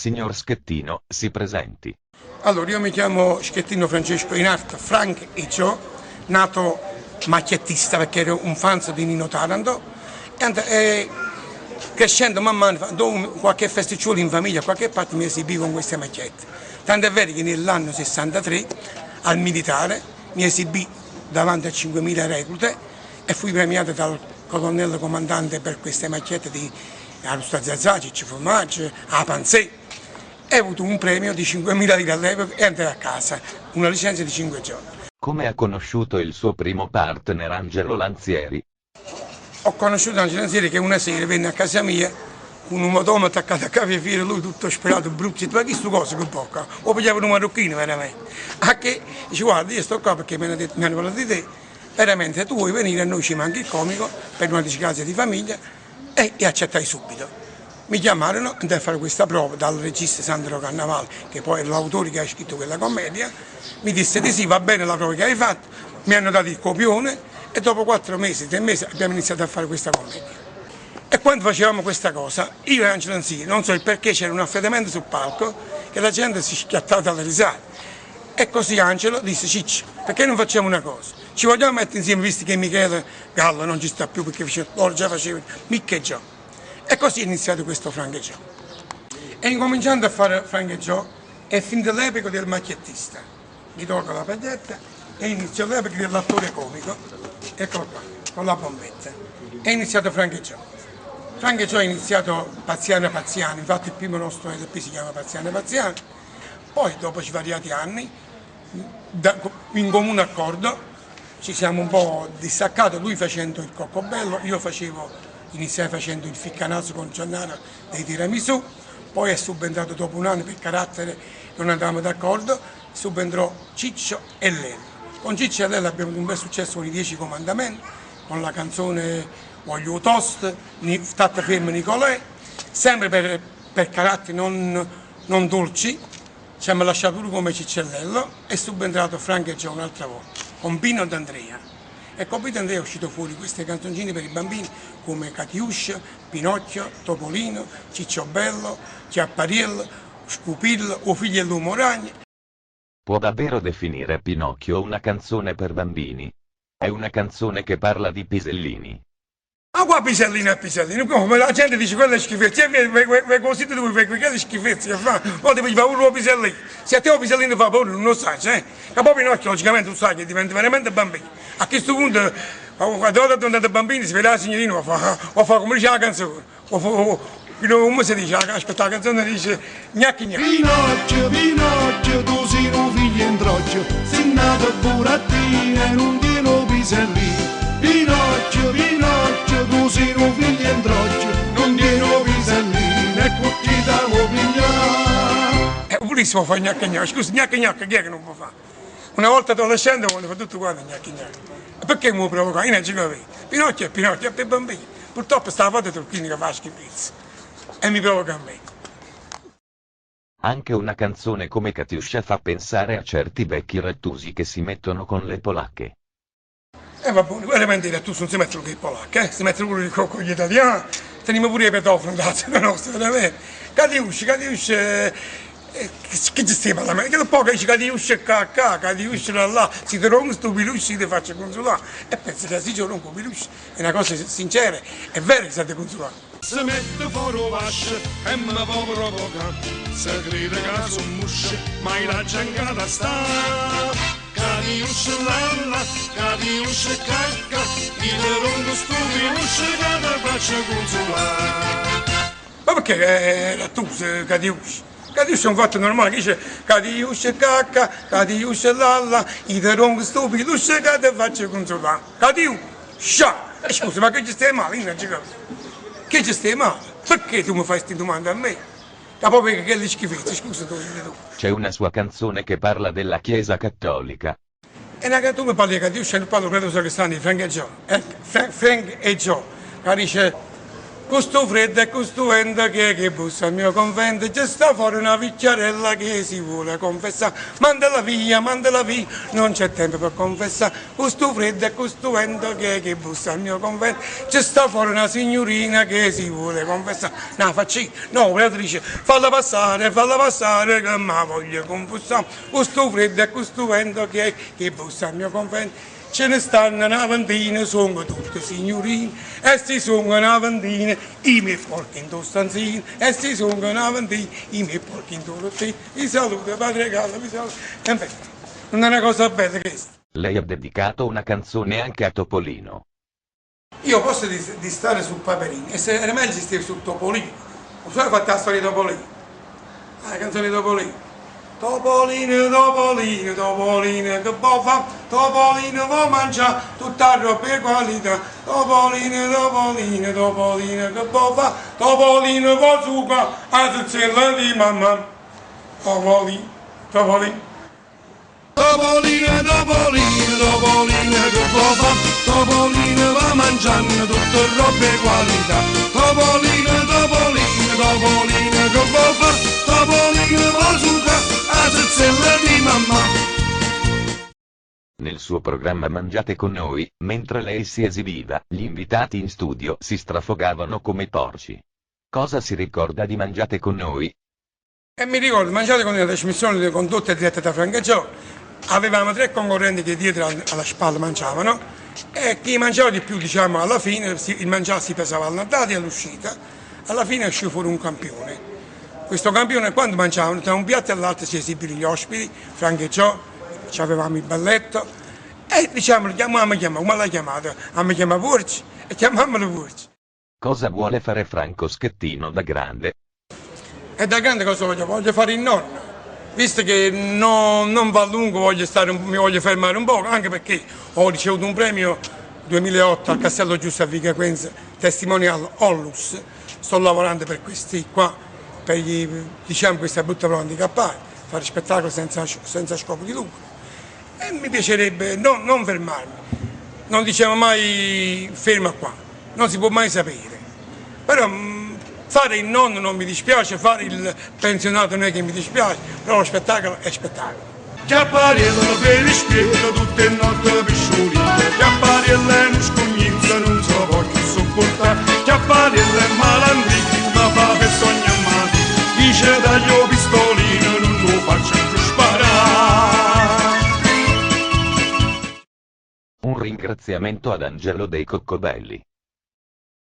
Signor Schettino, si presenti. Allora, io mi chiamo Schettino Francesco in arte Frank e Joe, nato macchiettista perché ero un fan di Nino Taranto e crescendo man mano, dopo qualche festicciolo in famiglia, qualche parte mi esibivo con queste macchiette. Tant'è vero che nell'anno 63 al militare mi esibì davanti a 5.000 reclute e fui premiato dal colonnello comandante per queste macchiette di Arusta Zazà, Ciccio Formaggio, a Panzè. E ho avuto un premio di 5.000 lire all'epoca e andai a casa, una licenza di 5 giorni. Come ha conosciuto il suo primo partner Angelo Lanzieri? Ho conosciuto Angelo Lanzieri che una sera venne a casa mia con un motomo attaccato a capo e lui tutto sperato, brutto, ma che sto cosa che bocca? O pigliavo un marocchino veramente. A che dice guarda io sto qua perché mi hanno, detto, mi hanno parlato di te, veramente tu vuoi venire a noi ci manca il comico per una disgrazia di famiglia e accettai subito. Mi chiamarono, andai a fare questa prova dal regista Sandro Cannavale, che poi è l'autore che ha scritto quella commedia, mi disse di sì, va bene la prova che hai fatto, mi hanno dato il copione e dopo 4 mesi, 3 mesi abbiamo iniziato a fare questa commedia. E quando facevamo questa cosa, io e Angelo Lanzieri, non so il perché, c'era un affiatamento sul palco che la gente si schiattava dalle risate. E così Angelo disse, Ciccio, perché non facciamo una cosa? Ci vogliamo mettere insieme, visto che Michele Gallo non ci sta più perché loro già facevano Mick e Joe. E così è iniziato questo Frank e Joe. E incominciando a fare Frank e Joe è finita l'epoca del macchiettista. Mi tolgo la paglietta e inizio l'epoca dell'attore comico. Eccolo qua, con la bombetta. È iniziato Frank e Joe. Frank e Joe è iniziato Pazziano Pazziano, infatti il primo nostro LP si chiama Pazziano Pazziano. Poi dopo svariati anni, in comune accordo, ci siamo un po' distaccati, lui facendo il Coccobello, io iniziai facendo il Ficcanaso con Gennaro dei Tiramisù, poi è subentrato dopo un anno per carattere, non andavamo d'accordo, subentrò Ciccio e Lello. Con Ciccio e Lello abbiamo avuto un bel successo con i 10 Comandamenti, con la canzone Voglio Toast, Statte fermo Nicolè, sempre per caratteri non dolci, ci hanno lasciato pure come Cicciellello, è subentrato Frank e Joe un'altra volta, con Pino D'Andrea. E con Pino D'Andrea è uscito fuori queste canzoncine per i bambini come Catiuscia, Pinocchio, Topolino, Ciccio Bello, Chiappariello, Scupillo, O Figlio dell'Uomo Ragno. Può davvero definire Pinocchio una canzone per bambini? È una canzone che parla di pisellini. Ma qua pisellino e pisellino, come la gente dice quella è schifezza, e vai così tu fai quelle schifezze che fa, poi ti fa paura pisellino. Se a te o pisellino fa paura non lo sai, eh? Che poi Pinocchio logicamente tu sai che diventa veramente bambino. A questo punto, quando diventa bambino si vede la signorina, va fa come dice la canzone, o fa, come si dice, aspetta, la canzone dice gnacchi gnacchi. Pinocchio, Pinocchio, tu sei un figlio in trocchio, sei nato burattino e non tieni pisellino. Pinocchio, Pinocchio, tu sei un figlio in trocchio, non tieni pisellino e cucchi da vuoi pigliare. Pulissimo fa gnacca gnacca, scusa, gnacca gnacca chi è che non può fare? Una volta adolescente voglio fare tutto quanto gnacca gnacca. E perché mi provoca? Io non ci capisco. Pinocchio è Pinocchio, è per bambini. Purtroppo sta foto Turchini che fa schifezza. E mi provoca a me. Anche una canzone come Katiuscia fa pensare a certi vecchi rattusi che si mettono con le polacche. E va bene, veramente i rattusi non si mettono con i polacchi, eh? Si mettono pure con gli italiani. Teniamo pure i pedofili da nostra, veramente. Katiuscia, Katiuscia, che ci stiamo alla Che poi dice Katiuscia qua, Katiuscia là là, si te rompe sto piluccio, ti faccio consolare. E penso che si giorno un piluccio, è una cosa sincera, è vero che state consolando. Si mette fuori vascio e mi può provocare. Se crede che sono musce, ma la giancata sta. Catiuscia lalla, Catiuscia cacca, io te rompo sto piluccio che ti faccio consolare. Ma perché è rattuso, Catiuscia? Catiuscia è un fatto normale, che dice Catiuscia cacca, Catiuscia lalla, io te rompo sto piluccio che ti faccio consolare. Catiuscia! E scusa, ma che ci stai male? Io non ci capisco. Che ci stai male? Perché tu mi fai queste domande a me? Ma poi perché che schifezze, scusa tu, tu. C'è una sua canzone che parla della Chiesa Cattolica. E una tu mi parli di Catiuscia, non parlo credo che stanno di Frank e Joe. Frank e Joe, che dice Cu stu freddo e cu stu vento chi è che bussa al mio convento? Ce sta fore na vicchiarella che si vuole confessà. Mandala via, mandala via, non c'è tempo per confessà. Cu stu freddo e cu stu vento chi è che bussa al mio convento? Ce sta fore na signurina che si vuole confessà. Na faccina, no, 'o prete dice, falla passare, falla passare che m' 'a voglio cunfessà. Cu stu freddo e cu stu vento chi è che bussa al mio convento? Ce ne stanno na ventina, songo tutte signurine, e si songo na ventina, io me porto 'int' 'o stanzino, e si songo na ventina, io me porto 'int' 'o lettino. Vi saluto, padre Gallo, vi saluto. Embè, nun è na cosa bella chesta? Lei ha dedicato una canzone anche a Topolino. Io posto di, di stare su Paperino, e se era meglio si steva su Topolino. 'O sai fatta 'a storia 'e Topolino? 'A canzone 'e Topolino. Topolino, Topolino, Topolino che vo' fa? Topolino vo' mangià tutta 'a rroba 'e qualità. Topolino, Topolino, Topolino che vo' fa? Topolino vo' zucà 'a zezzella di mammà. Topolino, Topolino. Topolino, Topolino, Topolino che vo' fa? Topolino va mangiando tutte robe 'e qualità. Topolino, Topolino, Topolino che vo' fa? Topolino vo' zucà 'a zezzella di mammà. Nel suo programma Mangiate con noi, mentre lei si esibiva, gli invitati in studio si strafogavano come porci. Cosa si ricorda di Mangiate con noi? E mi ricordo, Mangiate con noi, la trasmissione condotta e diretta da Franco Gio, avevamo tre concorrenti che dietro alla spalla mangiavano e chi mangiava di più, diciamo, alla fine, il mangiare si pesava all'andata e all'uscita, alla fine uscì fuori un campione. Questo campione quando mangiavano, tra un piatto e l'altro si esibivano gli ospiti, Franco e Gio, ci avevamo il balletto e diciamo, chiamavamo, chiamavamo, come l'ha chiamato? Abbiamo chiamato Porci e chiamavamolo Porci. Cosa vuole fare Franco Schettino da grande? E da grande cosa voglio? Voglio fare il nonno. Visto che no, non va a lungo, voglio stare, mi voglio fermare un po', anche perché ho ricevuto un premio 2008 al Castello Giusto a Viga Quenza, testimonial Onlus. Sto lavorando per questi qua, per gli, diciamo, questa brutta prova handicappata, fare spettacolo senza, senza scopo di lucro. E mi piacerebbe no, non fermarmi. Non diciamo mai ferma qua, non si può mai sapere. Però fare il nonno non mi dispiace, fare il pensionato non è che mi dispiace, però lo spettacolo è spettacolo. Chiappariello pe' dispietto tutte 'e notte piscia 'o lietto Chiappariello è nu scugnizzo nun se po' cchiù supportà Chiappariello è malandrino ma fa fessa ogne matina Chi ce taglia 'o pistolino nun 'o faccio cchiù sparà. Un ringraziamento ad Angelo dei Coccobelli.